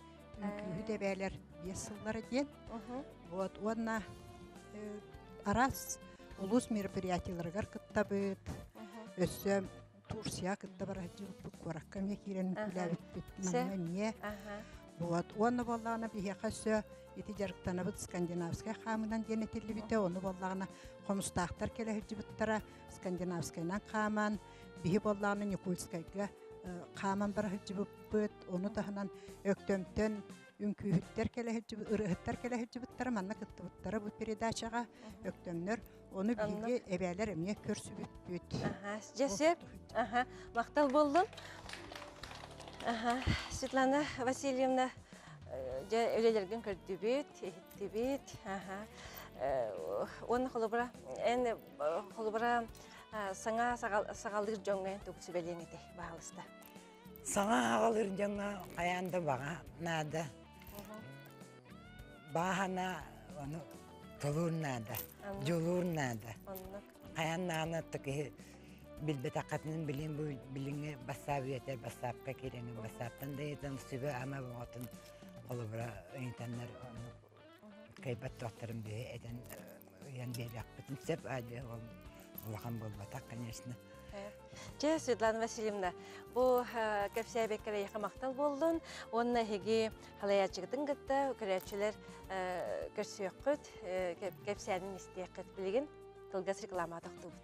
Үҥкүүһүт эбээлэр 5 сыллара диэн. Вот уонна араас улуус мероприятиеларыгар кыттабыт, өссө Турция кытта бара сылдьыбыппыт, куоракка эмиэ киирэн үҥкүүлээбиппит, манна эмиэ. Вот уонна буоллаҕына биһиэхэ өссө ити дьарыктанабыт скандинавскай хаамынан диэн этиллибитэ, ону буоллаҕына хомустаахтар кэлэ сылдьыбыттара скандинавскайынан хааман, биһи буоллаҕына Никольскайга хааман бара сылдьыбыппыт, ону таһынан Өктөмтөн үҥкүүһүттэр кэлэ сылдьыбыт, ырыаһыттар кэлэ сылдьыбыттара, манна кыттыбыттара бу передачаҕа Өктөмнөр. Ону биһиги эбээлэр эмиэ көрсүбүппүт. Дьэ сөп. Махтал буоллун. Светлана Васильевна, дьэ үлэлэргин көрдүбүт, иһиттибит. Уонна холобура, эн холобура саҥа саҕалыыр дьоҥҥо эн тугу сүбэлиэҥ этэй, баһаалыста? Саҥа аҕалыр дьоҥҥо хайаан да баҕа наада. Бааһана ону тулуур наада, дьулуур наада. Хайаан даҕаны киһи билбэтэххитинэн билин бу билиҥҥи бассаап үйэтэ бассаапка киирэҥҥин бассааптан да ыйытан сүбэ-ама бөҕөтүн холобура ыйытаннар оннук кыайбат туохтарын биһи этэн ыйан биэриэхпитин сөп аадьа ол улахан буолбатах конечно. Чэ, Светлана Васильевна, бу кэпсээбэккэ эйиэхэ махтал буоллун уонна эһиги халайааччыгытын кытта көрөөччүлэр көрсүөххүт, кэпсээнин истиэххит. Билигин кылгас реклама тохтуубут.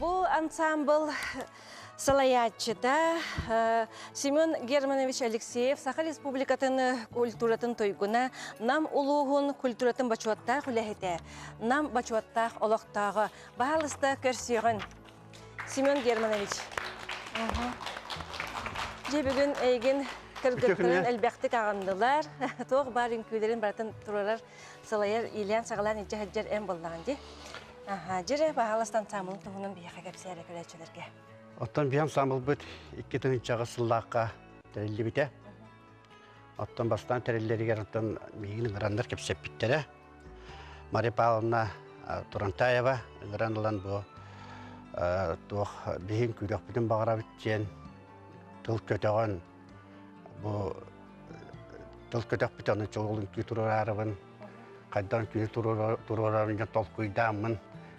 Бу ансамбл салайааччыта Семен Германович Алексеев Саха Республикатын культуратын туйгуна, Нам улууһун культуратын бочуоттаах үлэһитэ, Нам бочуоттаах олохтооҕо. Баһаалыста көрсүөҕүн. Семен Германович. Дьэ бүгүн эйигин кыргыттарын элбэхтик аҕыннылар. Туох баар үҥкүүлэрин барытын турарар, салайар, иилээн-саҕалаан илдьэ сылдьар эн буоллаҕын дии. Аха, дьире баһаалыста ансаамбылын туһунан биһиэхэ кэпсээрэ көрөөччүлэргэ. Оттон биһи ансаамбылбыт 2000 сыллаахха тэриллибитэ. Оттон бастаан тэриллэригэр оттон миигин ыҥыраннар кэпсэппиттэрэ. Мария Павловна Турантаева ыҥыран ылан бу туох биһин күүрөхпүтүн баҕарабыт диэн тыл көтөҕөн бу тыл көтөхпүт ону чоҕул үҥкүү туруораарыбын хайдах үҥкүүнү туруорарбын дьон толкуйдааммын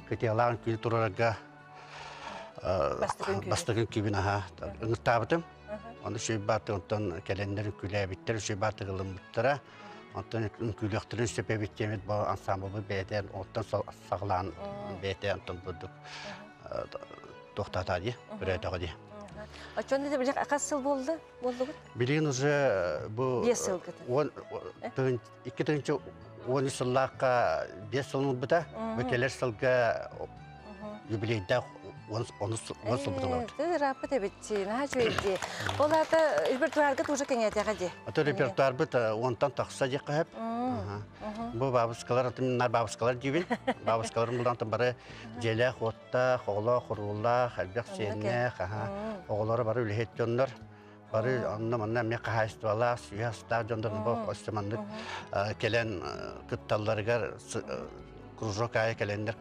кытыалаах үҥкүүнү туруорарга бастакы үҥкүүбүн аһа ыҥыртаабытым. Ону Сүөйбааты онтон кэлэннэр үҥкүүлээбиттэр, Сүөйбааты ылыммыттара. Онтон үҥкүүлүөхтэрин сөп эбит диэмит бу ансамблбыт бэйэтэ оттон саҕалаан бэйэтэ онтон бурдук туохтаатаа дии, өрөөтөҕө дии. Оччону да билих хас сыл буолла буоллугут? Билигин уже бу Биэс сылгыта. 2013 сыллаахха 5 сылын ылбыта. Бу кэлэр сылга юбилейдаах он сылбытын ылабыт. Ты ырааппыт эбит наһаа үчүгэй дии. Ол аата репертуаргыт уже кэҥээтэҕэ дии. Ото репертуарбыт онтон тахса диэххэ сөп. Бу бабушкалар, атын бабушкалар диибин. Бабушкаларым булан бары дьиэлээх, уоттаах, оҕолоох, уруулаах, элбэх сиэннээх, оҕолоро бары үлэһит дьоннор. Бары онно-манна эмиэ хаһаайыстыбалаах, сүөһү астаах дьоннор бу өссө маннык кэлэн кытталларыгар кружок аайы кэлэннэр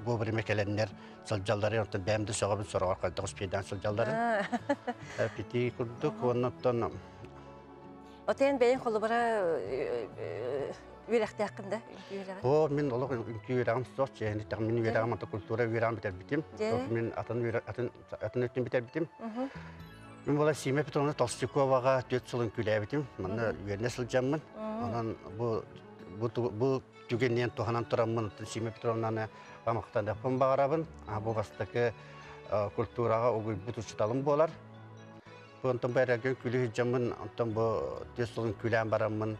вовремя кэлэннэр сылдьаллары онтон бэйэм да сөҕөбүн сороҕор хайдах успейдаан сылдьалларын. Пити курдук уонна оттон Отен бэйэҥ холобура үөрэхтээххин да үҥкүү үөрэҕин? Оо, мин олох үҥкүү үөрэҕим суох, чээнитэх мин үөрэҕим ата культура үөрэҕин бүтэрбитим. Мин атын атын атын өттүн бүтэрбитим. Мин була Сима Петровна Толстяковаҕа түөрт сыл үҥкүүлээбитим. Манна үөрэнэ сылдьаммын. Онон бу бу бу түгэнинэн туһанан тураммын Сима Петровнаны махтаныахпын баҕарабын. Бу бастакы культураҕа угуйбут учууталым буолар. Бу онтон бу эрэргин күлүү сылдьаммын, онтон бу түөрт сылын күлээн бараммын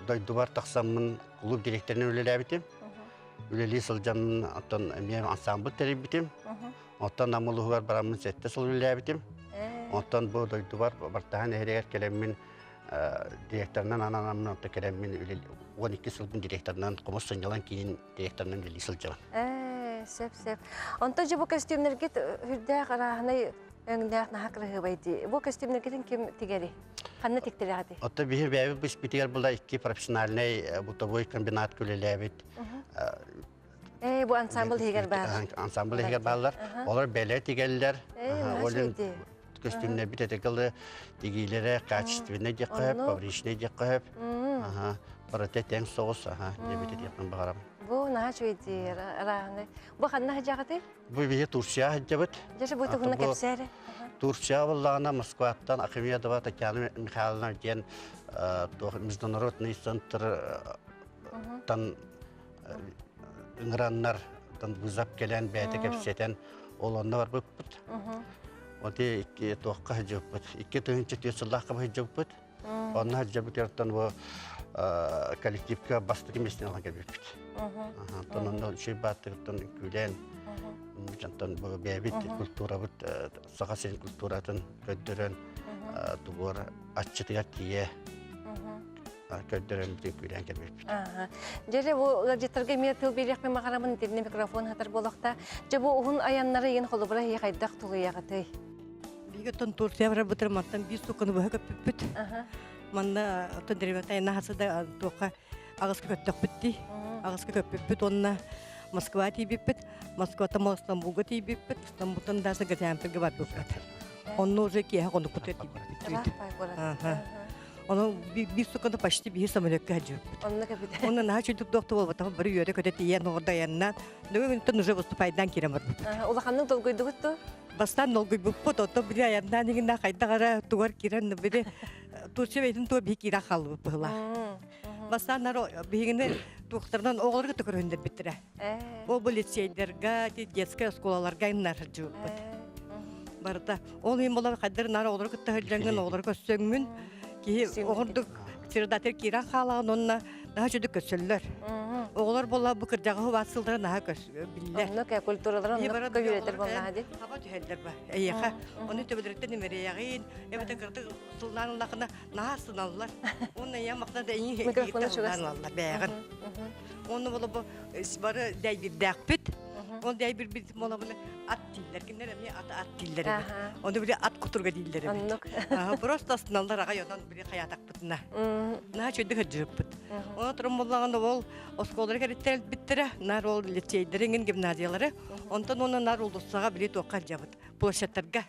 дойдубар тахсаммын клуб директорынан үлэлээбитим. Үлэлии сылдьаммын, оттон эмиэ ансамбль тэрийбитим. Оттон Нам улууһугар бараммын сэттэ сыл үлэлээбитим. Оттон бу дойдубар Бартаһан нэһилиэгэр кэлэммин директорынан ананаммын, оттон кэлэммин 12 сылбын директорынан хомус сынньалаҥ киин директорынан үлэлии сылдьабын. Сөп, сөп. Онтон же бу костюмнаргыт үрдээх арааһынай өҥнөөх наһаа кыраһыабай дии. Бу костюмнаргытын ким тигери? Ханна тиктирэҕитий? Оттон биһи бэйэбит быспитигэр була икки профессиональный бытовой комбинат үлэлээбит. Ээ, бу ансамбль иһигэр баар. Ансамбль иһигэр бааллар. Олор бэлэ тигэллэр. Олин көстүүмнэрбит этикалы тигиилэрэ качественный диэххэ сөп, фабричный диэххэ сөп. Барыта тэҥ соҕус, диэбит диэхпин баҕарабын. Бу наһаа үчүгэй арааһынай. Бу ханна сылдьаҕытый? Бу биһи Турция сылдьабыт. Дьэ, бу туһунан кэпсээри. Турция буоллаҕына Москваттан Ахмедова Татьяна Михайловна диэн международный центр тан ыҥыраннар вызов кэлэн бэйэтэ кэпсэтэн ол онно барбыппыт. Оти икки туохха сылдьыбыппыт. 2004 сыллаахха сылдьыбыппыт. Онно сылдьыбытыттан бу коллективка бастакы миэстэни ылан кэлбиппит. Онтон онно үчүгэй бааттыгыттан үҥкүүлээн онтон бу бэйэбит культурабыт Саха сирин культуратын көрдөрөн тугуор аччытыгар тиийэ көрдөрөн үҥкүүлээн кэлбиппит. Дьэ бу ыалдьыттарга эмиэ тыл биэриэхпин баҕарабын итиннэ микрофон хатар буолуохта. Дьэ бу уһун айаннары иин холобура иһи хайдах тулуйаҕытый? Биһиги оттон Турция барарбытыгар мантан биир суукканы быһа көппүппүт. Манна оттон деревята айанна хаса да туохха аҕыска көттөхпүт дии. Аҕыска көппүппүт уонна Москва тиийбиппит. Москваттан Стамбулга тиийбиппит. Стамбултан даже Газиантепке барбыппыт. Онно уже киэһэ хонукпутугар тиийбиппит. Ону биир суукканы почти биир самолекка сылдьыбыппыт. Онно кэпитэ. Онно наһаа чуйдук дуохту буолбатах бары үөрэ-көтө тиийэн оҕордайанна. Нөгөө күнтэн уже выступайдаан киирэн барбыппыт. Улаханнык долгуйдугут дуо? Бастаан долгуйбуппут, оттон били айаннаан иҥинэ хайдах эрэ тугар киирэн били Турция бэйтин туо биһи киирэн хааллыбыт быһыылаах. Бастаан нары биһигини туохтарынан оҕолорго төкөрүһүннэрбиттэрэ. Ол бу лицейдерга, детскай оскуолаларга иннар сылдьыбыппыт. Барыта. Ол иһин буолан хайдах наар оҕолору кытта сылдьаҥҥын, оҕолору көрсөҥҥүн киһи оҕордук средатер киирэн хаалаҕын уонна наһаа үчүгэй көрсөллөр. Оҕолор буолла бу кырдьаҕаһы убаат сылдара наһаа биллэр. Оннук культураларын оннук үөрэтэр буоллаҕа дии. Хаба түһэллэр ба эйиэхэ. Ону төбөлөрүттэн имэрийэҕин, эбэтэр кыратык сыллаан ыллахына наһаа сыналлар. Уонна ийэм махтана да эйиҥ Микрофону чугас. ылаллар бэйэҕин. Онно буола бу бары дэйбирдээхпит. Ол дэйбирбит буолабыны ат дииллэр. Кинилэр эмиэ аты ат дииллэр эбит. Ону били ат кутурга дииллэр эбит. Оннук. Просто астыналлар аҕай онон били хайаатахпытына. Наһаа үчүгэйдик сылдьыбыппыт. Онон туран буоллаҕына ол оскуолалары кэриттэрбиттэрэ, наар ол лицейдэрин иҥин гимназиялары. Онтон уонна наар уулуссаҕа били туохха илдьэбит площадьтарга.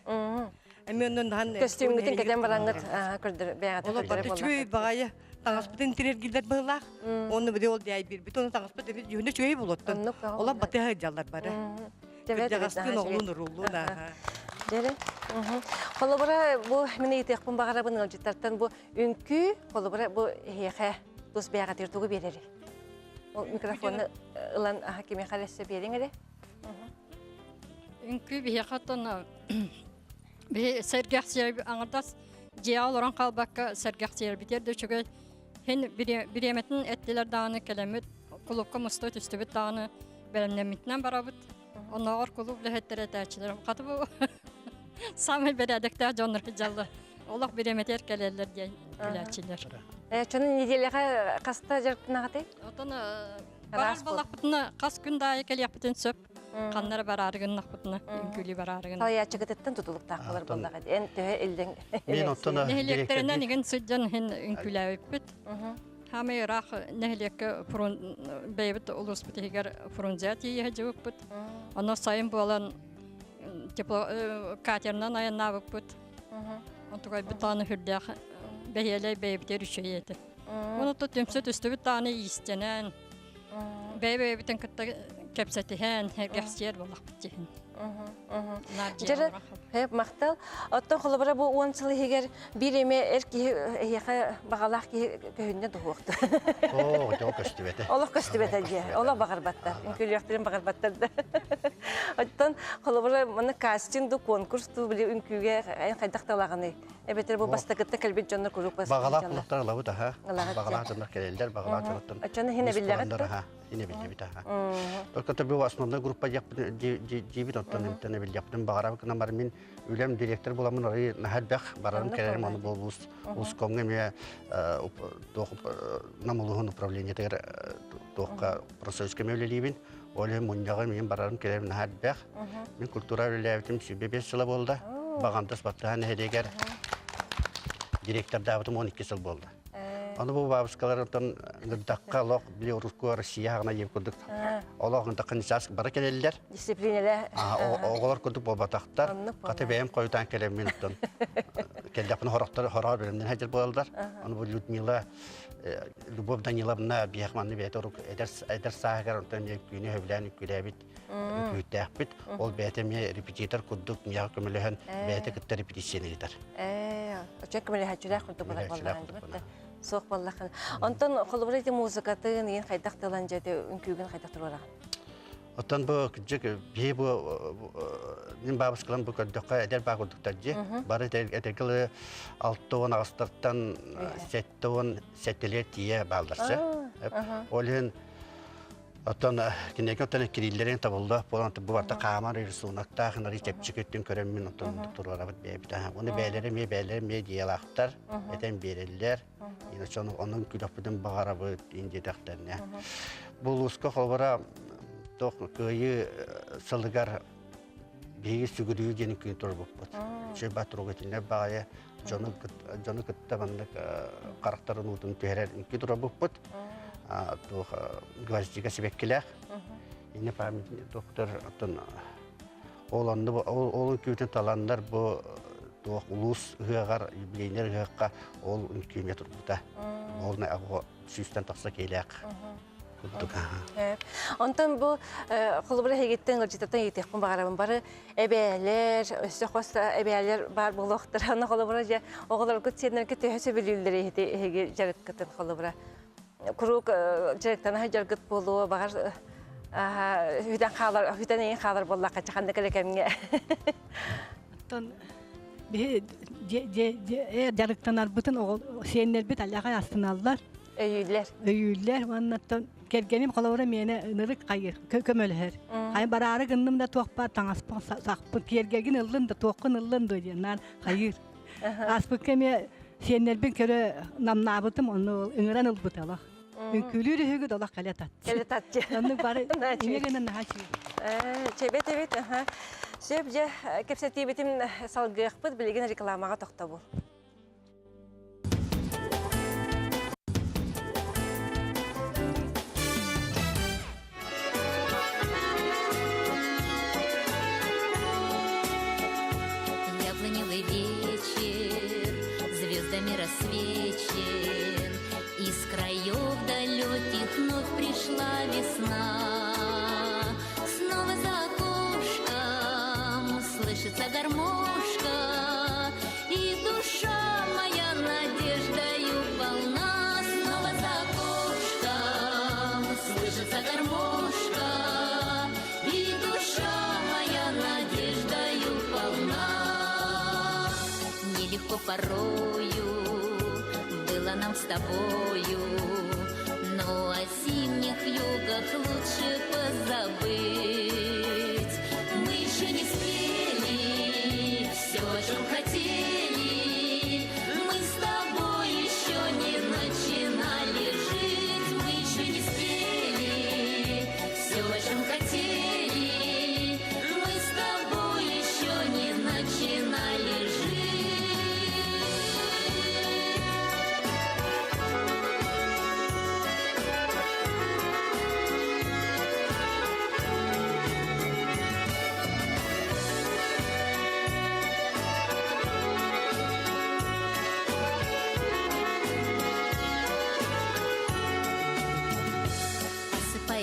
Эмиэ онон наһан Көстүүмҥүтүн кэтэн бараҥҥыт көрдөр бэйэҕитин Олор көрдөрөр бары үчүгэй баҕайы таҥаспытын тирэргиллэр быһыылаах. Уонна били ол дьээйбирбит, уонна таҥаспыт эбит дьүһүнэ үчүгэй буолуоттан. Олор батыһа сылдьаллар бары. Кырдьаҕастыын оҕолуун урууллуун ааха. Дьэрэ. Холобура бу мин ыйытыахпын баҕарабын ыалдьыттартан бу үҥкүү холобура бу эһиэхэ тус бэйэҕитигэр тугу биэрэрий? Ол микрофону ылан кимиэхэ эрэ өссө биэриҥ эрэ. Үҥкүү биһиэхэ оттон биһи сэргэхсийэр аҥардас дьиэҕэ олорон хаалбакка сэргэхсийэрбитигэр да үчүгэй. Һин бириэмэтин эттилэр даҕаны кэлэммит кулуупка муста түстүбүт даҕаны бэлэмнэммитинэн барабыт. Оннооҕор кулууп үлэһиттэрэ этээччилэр хата бу самый бэрээдэктээх дьоннор дьаллар олох бириэмэтигэр кэлэллэр диэн күлээччилэр. Чонун неделяҕа хаста дьарыктанаҕытый? Отон барар буоллахпытына хас күн да аайы кэлиэхпитин сөп. Ханна эрэ бараары гыннахпытына, үҥкүүлүү бараары гыннахпытына. Салайааччыгытыттан тутулуктаах буолар буоллаҕа эн төһө иллэҥ Мин оттон Нэһилиэктэринэн игин сылдьан иһин үҥкүүлээбиппит. Хаамай ыраах нэһилиэккэ бэйэбит улууспут иһигэр Фрунзе тиийэ сылдьыбыппыт. Онно сайын буолан тепло катерынан айаннаабыппыт. Онтукайбыт даҕаны сүрдээх бэһиэлэй бэйэбитигэр үчүгэй этэ. Уонна түмсэ түстүбүт даҕаны иистэнэн, бэйэ-бэйэбитин кытта кэпсэтиһэн, сэргэхсийэр буоллахпыт дьиһин. Дьэ, махтал. Оттон холобура бу 10 сыл иһигэр биир эмэ эр киһи эһиэхэ баҕалаах киһи көһүннэ дуһуохта. Оо, дьол көстүбэтэ. Олох көстүбэтэ дьэ. Олох баҕарбаттар. Үҥкүүлүөхтэрин баҕарбаттар да. Оттон холобура манна кастинг ду конкурс ду били үҥкүүгэ эн хайдах талаҕыный? Эбэтэр бу бастакытта кэлбит дьоннор куруук Баҕалаах кулуктар ылабыт аха. Баҕалаах дьоннор кэлэллэр, баҕалаах дьоннортон. Оччону хин эбиллэҕит аха. Хин эбиллибит аха. Только бу основной группа диэбит оттон эмтэн эбиллиэхпитин баҕарабыт гынан баран мин үлэм директор буламмын орой наһаа элбэх барарым кэлэрим ону бу улуус улускомҥа эмиэ туох Нам улууһун управлениетыгар туохха профсоюзка эмиэ үлэлиибин. Ол иһин мунньаҕы мин барарым кэлэрим наһаа элбэх. Мин культура үлэлээбитим 25 сыла буолла. Баҕантас Баттаһа нэһилиэгэр директордаабытым 12 сыл буолла. Ону бу бабушкалар онтон гырдахха олох били урукку Россия хаҕына диэн курдук олох гырдахха нисаас бары кэлэллэр. Дисциплинэлэ. Оҕолор курдук буолбатахтар. Хата бэйэм хойутаан кэлэммин оттон кэллэхпинэ хорохтор хороҕор бэлэмнэн сылдьар буолаллар. Ону бу Людмила Любовь Даниловна биһиэх манны бэйэтэ урук эдэр эдэр сааһыгар онтон эмиэ үҥкүүнү сөбүлээн үҥкүүлээбит үҥкүүттээхпит. Ол бэйэтэ эмиэ репетитор курдук миэхэ көмөлөһөн бэйэтэ кытта репетицияны ыытар. Ээ, очо көмөлөһөөччүлээх курдук буолар буоллаҕын суох буоллаххына. Онтон холобура ити музыкатын иин хайдах тылан дьэ үҥкүүгүн хайдах туруораҕын? Оттон бу кырдьык биһи бу мин бабушкалам бу көрдөххө эдэр баа курдуктар дии. Бары этэргэ 68-тан 77-лэр тиийэ баалларча. Ол иһин оттон кинигэ оттон кириллэрин табылла буолан бу барта хаамар рисунактаах нары чэпчэки өттүн көрөн мин оттон туруорабыт бэйэбит. Оны бэйэлэрэ эмиэ бэйэлэрэ эмиэ диялаахтар этэн биэрэллэр. Иначе онон күлэхпитин баҕарабыт ин диэтэхтэринэ. Бу улууска холобура туох кыайыы сылыгар биһиги сүгүрүйүү диэн күн турбуппут. Үчүгэй батруга итиннэр баҕайы дьону дьону кытта маннык харахтарын уутун түһэрэр үҥкүү турабыппыт. Туох гвоздика сибэккилээх. Инне памятник доктор оттон ол онно ол үҥкүүтүн таланнар бу туох улуус ыһыаҕар юбилейнер ыһыахха ол үҥкүүмэ турбута. Ол сүүстэн тахса киилээх курдук. Онтон бу холобура эһигиттэн ыалдьыттан ыйытыахпын баҕарабын. Бары эбээлэр, өссө хос эбээлэр баар буолуохтара. Аны холобура дьэ оҕолоргут сиэннэргэ төһө сөбүлүүллэр эһиги дьарыккытын холобура. Куруук дьарыктана сылдьаргыт буолуо, баҕар хүтэн хаалар, хүтэн эйин хаалар буоллахха ханнык эрэ кэмҥэ. Оттон биһи дьарыктанарбытын сиэннэрбит аллаҕай астыналлар. Өйүүллэр. Өйүүллэр уоннаттан кэргэним холобура миэнэ ынырык хайыр көмөлөһөр. Хайын бараары гынным да туохпар таҥаспын сахпын киэргэгин ыллын да туоххун ыллын дуо диэн наан хайыыр. Ааспыкка эмиэ сиэннэрбин көрө намнаабытым онно ыҥыран ылбыта олох. Үҥкүүлүүр үһүгүт олох кэлэ татчы. Кэлэ татчы. Оннук бары ийэ гынан наһаа үчүгэй. Чэбэт эбит. Сөп дьэ кэпсэтиибитин салгыахпыт билигин рекламаҕа тохтобул. Яблоневый вечер звездами рассвечен, Из краев далеких вновь пришла весна. Снова за окошком слышится гармошка, И душа моя надеждою полна. Снова за окошком слышится гармошка, И душа моя надеждою полна. Нелегко порою было нам с тобою, Но о зимних югах лучше позабыть. Мы еще не спели все, о чем хотели. Мы с тобой еще не начинали жить. Мы еще не спели все, о чем хотели. Мы с тобой еще не начинали жить.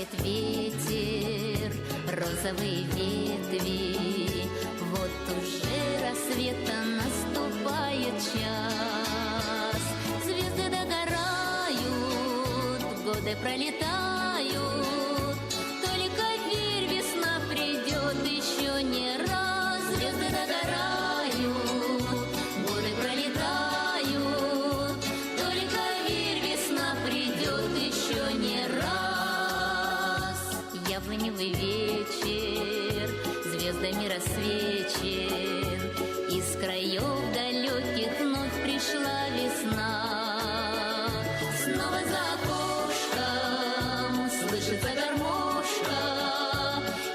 Качает ветер розовые ветви. Вот уже рассвета наступает час. Звезды догорают, годы пролетают. Только верь, весна придет еще не раз. Звезды догорают, годы пролетают. Только верь, весна придет еще не раз. Яблоневый вечер звездами рассвечен. Из краев далеких вновь пришла весна. Снова за окошком слышится гармошка,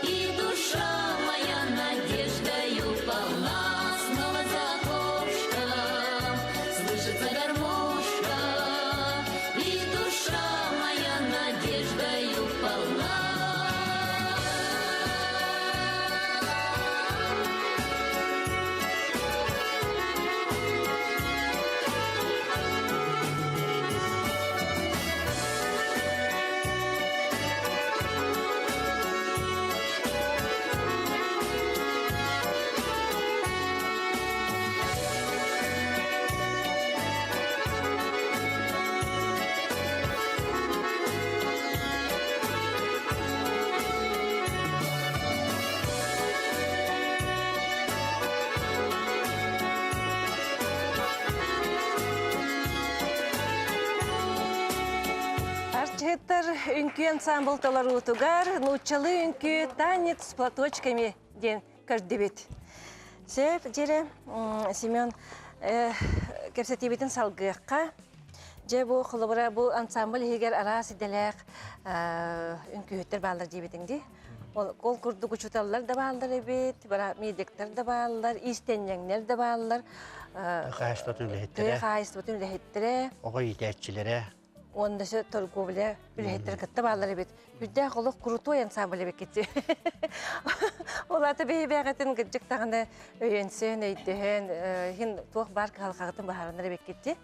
И душа моя надеждою полна. Снова за окошком слышится гармошка, И душа моя надеждою полна. Арчыһыттар үҥкүү ансамбл толоруутугар нууччалыы үҥкүү «Танец с платочками» диэн көрдүбүт. Сөп, дьире, Семен, кэпсэтиибитин салгыахха. Дьэ, бу холобура бу ансамбль иһигэр араас идэлээх үҥкүүһүттэр бааллар диэбитиҥ дии. Ол курдук учууталлар да бааллар эбит, медиктар да бааллар, иистэнньэҥнэр да бааллар. Хаһаайыстыбатын үлэһиттэрэ. Тыа хаһаайыстыбатын үлэһиттэрэ. Оҕо иитээччилэрэ. Уонна торговля үлэһиттэр кытта бааллар эбит. Үрдээх олох крутой ансамбль эбиккит. Ол ата бэйбээҕитин кырдьык даҕаны өйөнсөн, өйдөһөн, хин туох баар кыһалҕаҕытын баһаранар эбиккит.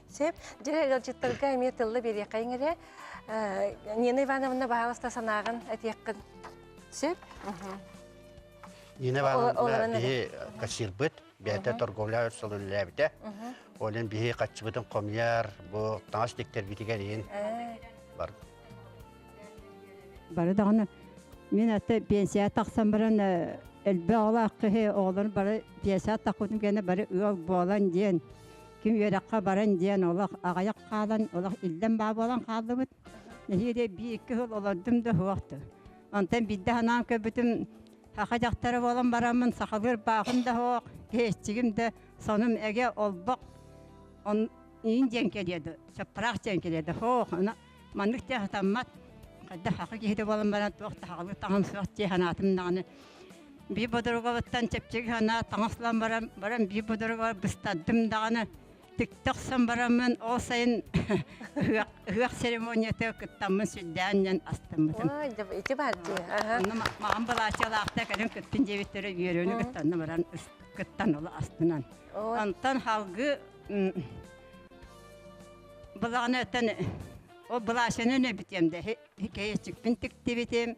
Сеп, дьэ ыалдьыттарга эмиэ тылла биэриэххэйиҥ эрэ. Нина Ивановна баһаалыста санааҕын этиэххин сөп. Нина Ивановна биһи кассирбыт, бэйэтэ торговля өр сыл үлэлээбитэ. Олен биһи хаччыбытын хомуйар, бу таҥас тиктэрбитигэр иин бар. Бары даҕаны мин аты пенсия тахсан баран элбэх оҕолоох киһи оҕолорун бары пенсия тахпытым кэннэ бары ыал буолан диэн ким үөрэххэ баран диэн олох аҕыйах хаалан олох иллэн баа буолан хааллыбыт. Нэһиилэ биир-икки сыл олордум да суохту. Онтон биирдэ санаан көрбүтүм саха дьахтара буолан бараммын сахалыыр баахым да суох, киһиччигим да сонум эгэ олбох он иин диэн кэлиэдэ, чаппараах диэн кэлиэдэ суох. Маннык диэн сатаммат. Хайдах саха киһитэ буолан баран туох да сахалыы таҥас суох дии санаатым даҕаны. Биир бодоругабыттан чэпчэки санаа таҥас ылан баран, баран биир бодоругабар быстардым даҕаны тикте охсон бараммын ол сайын ыһыах церемонията кыттаммын сүрдээн диэн астыммытым. Ити бар дии. Онно маған балаачалаахта кэлин кыттын диэбиттэрэ үөрүүнү кыттанна баран кыттан ола астынан. Онтон халгы былаҕына өттөн ол былаачаны нөбүтүөм да кэйэччикпин тиктибитим.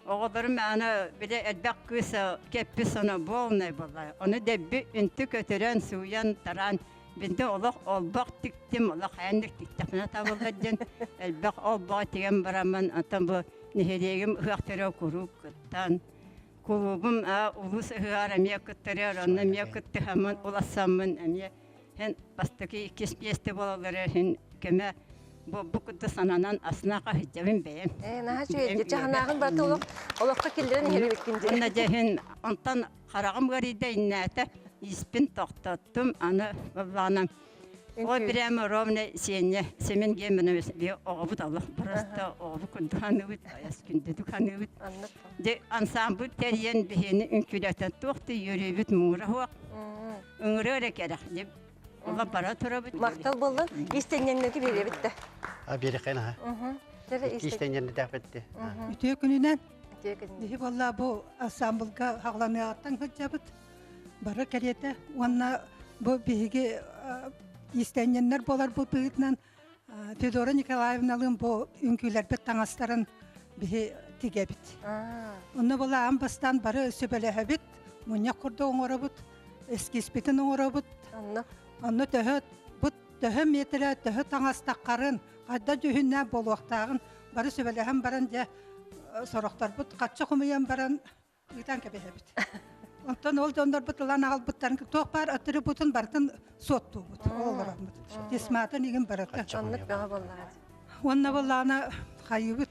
Оҕолорум аны били элбэх кыыс кэппи соно буолнай буолла. Ону дэбби үнтү көтөрөн, сууйан, тараан бинде олох олбох тиктим, олох хайаннык тиктэхпинэ табыллар диэн элбэх олбоҕу тигэн бараммын, онтон бу нэһилиэгим ыһыахтара куруук кыттан, кулуубум улуус ыһыаҕар эмиэ кыттарыар, онно эмиэ кыттыһаммын, улассаммын эмиэ һин бастакы иккис миэстэ буолаллара иһин көмө бу бу курдук сананан аснаха сылдьабын бэйэм. Ээ, наһаа үчүгэй. Чаһанааҕын барыта олох олоххо киллэрэн иһэрибиккин дии. Уонна дьэ иһин онтон хараҕым ыарыйда иннээтэ испин тохтоттум аны былаанам Ол прямо ровно сиэнньэ Семен Германович би оҕобут олох просто оҕобут курдук ханыыбыт, айас күндүтүк ханыыбыт. Дьэ ансамбль тэрийэн биһиэни үҥкүүлэтэн туох да үөрүүбүт муура суох. Ыҥырыа эрэ кэрэх деп Ола бара турабыт. Махтал буоллун. Истэнньэннэргэ биэрэбит да. А биэрэххин аха. Истэнньэннэрдээх Үтүө күнүнэн. Биһи буолла бу ансамблга хаҕланыаҕыттан сылдьабыт. Бары кэриэтэ уонна бу биһиги истэнньэннэр буоларбыт быһыытынан. Федора Николаевналыын бу үҥкүүлэрбит таҥастарын биһи тигэбит. Онно була аан бастаан бары сөбөлөһөбүт, мунньах курдук оҥоробут, эскизпитин оҥоробут. Онно төһө бу төһө метрэ, төһө таҥастаххарын, хайда дьүһүннээх буолуохтааҕын бары сөбөлөһөн баран дьэ сорохторбут хаччы хомуйан баран ыытан кэбиһэбит. Онтон ол дьоннорбут ылан аҕалбыттарын туох баар атрибутун барытын суоттуубут, ол олороммут. Тесматын игин барыта. Оннук бөҕө буоллаҕа. Уонна буоллаҕына хайыыбыт.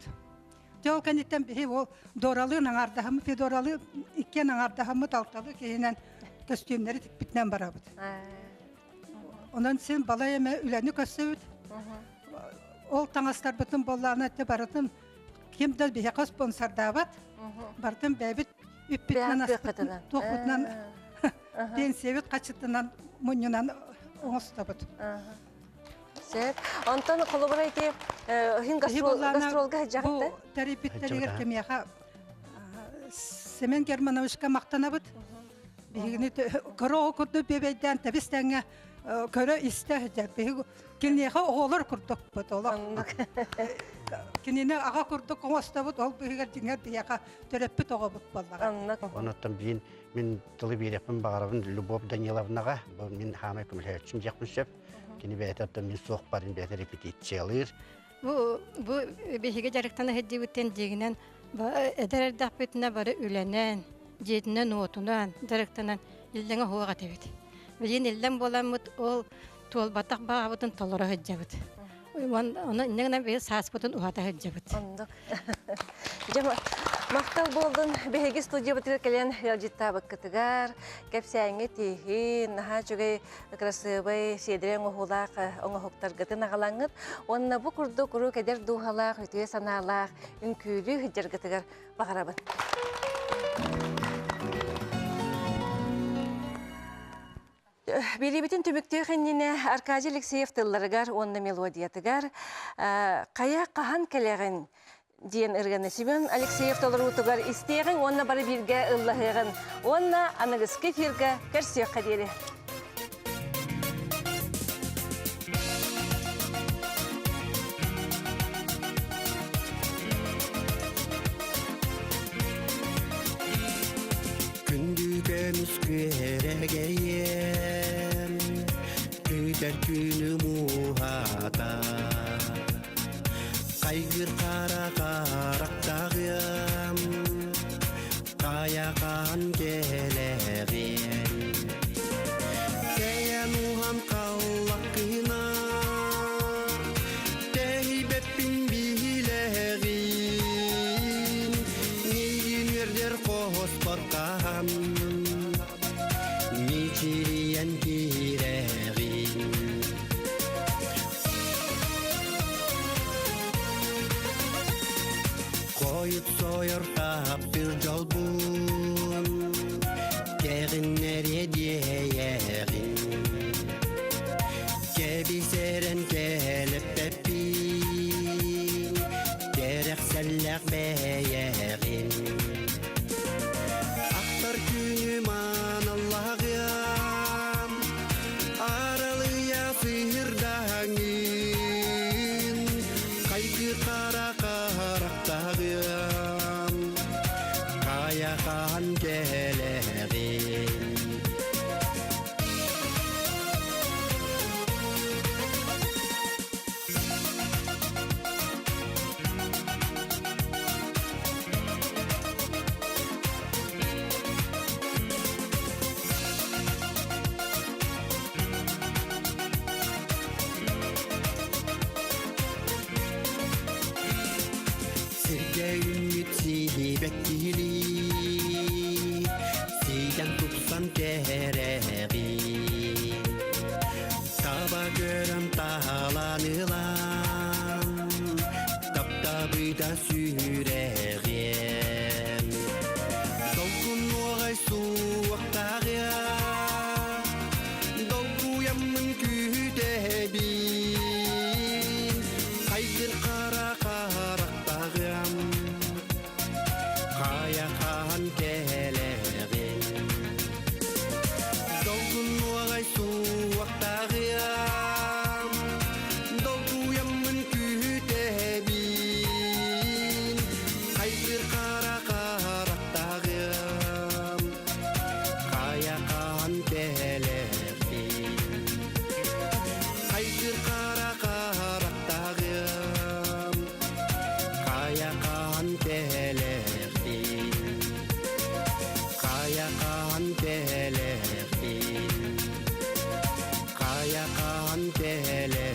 Дьэ ол кэнниттэн биһи ол Доралыын аҥаардаһаммыт, Федоралыы иккиэн аҥаардаһаммыт алталыы киһинэн көстүүмнэри тикпитинэн барабыт. Онон син балай эмэ үлэни көрсөбүт. Ол таҥастарбытын буоллаҕына барытын ким да биһиэхэ спонсордаабат. Барытын бэйэбит үппүтүнэн аспытынан, туохпутунан пенсиябит хачытынан мунньунан оҥостобут. Сөп. Онтон холобура ити иһин гастролга сылдьаҕыт Тэрийбиттэригэр кимиэхэ Семен Германовичка махтанабыт. Биһигини көрө оҕо курдук биэбэйдээн тэбис тэҥҥэ көрө-истэ сылдьар. Биһиги киниэхэ оҕолор курдукпут олох. Кинини аҕа курдук оҥостобут, ол быыһыгар дьиҥэр биһиэхэ төрөппүт оҕобут буоллаҕа. Онуттан биин мин тылы биэриэхпин баҕарабын Любовь Даниловнаҕа. Бу мин хаамай көмөлөһөөччүм диэхпин сөп. Кини бэйэтэ оттон мин суох барын бэйэтэ репетициялыыр. Бу бу биһиги дьарыктана сылдьыбыттан дьиҥинэн эдэр эрдэхпитинэ бары үлэнэн, дьиэтинэн-уотунан дьарыктанан иллэҥэ суох этибит. Билигин иллэҥ буоламмыт ол туолбатах баҕабытын толоро сылдьабыт. Ону инньэ гынан биһиги сааспытын уһата сылдьабыт. Оннук. Дьэ, махтал буолдун биһиги студиябытыгар кэлэн ыалдьыттаабыккытыгар, кэпсээҥҥэ тииһин, наһаа үчүгэй кырасыабай, сиэдэрэй оҥоһуулаах оҥоһуктаргытын аҕалаҥҥыт уонна бу курдук куруук эдэр дууһалаах, үтүө санаалаах үҥкүүлүү сылдьаргытыгар баҕарабын. Биэриибитин түмүктүөх иннинэ Аркадий Алексеев тылларыгар уонна мелодиятыгар «Хайа хаһан кэлэҕин?» диэн ырыаны Семен Алексеев толоруутугар истиэҕиҥ уонна бары бииргэ ыллаһыаҕын уонна аныгыскы эфиргэ көрсүөххэ диэри. Күндү көмүс күөрэгэйиэм, күүтэр күнүм уһаата. Хайгыр хара харахтаҕыам, хайахан кэлэҕиэн. Кэйэн уһан халлаккына, тэһийбэппин биһилэҕин. Миигин үөрдэр хоһоспор хаһан, мичилийэн киирэҕин. Хойут сойор таптыр дьолбун, кэҕиннэриэ диэйэҕин. Кэбисэрэн кэлэппэппин, кэрэхсэллээх бэйэҕин. Ахтар күнүм аналлаҕыам, аралыйа сыһырдаһаҥын, хайгы хара харахтаҕыам, хайахан кэлэҕин. Сиргэ үүммүт сиибэттиилии, сиидэн тупсан кэрэҕин. Таба көрөн таһалан ылан, таптабыта сүрэҕиэн. Долгунуоҕай суохтааҕыа, долгуйаммын күүтэбин. Хайгыр хара харахтаҕыам, хайа хаһан кэлэҕин. Долгунуоҕай суохтааҕыам, долгуйаммын. хаһан кэлэҕин? Хайа хаһан кэлэҕин?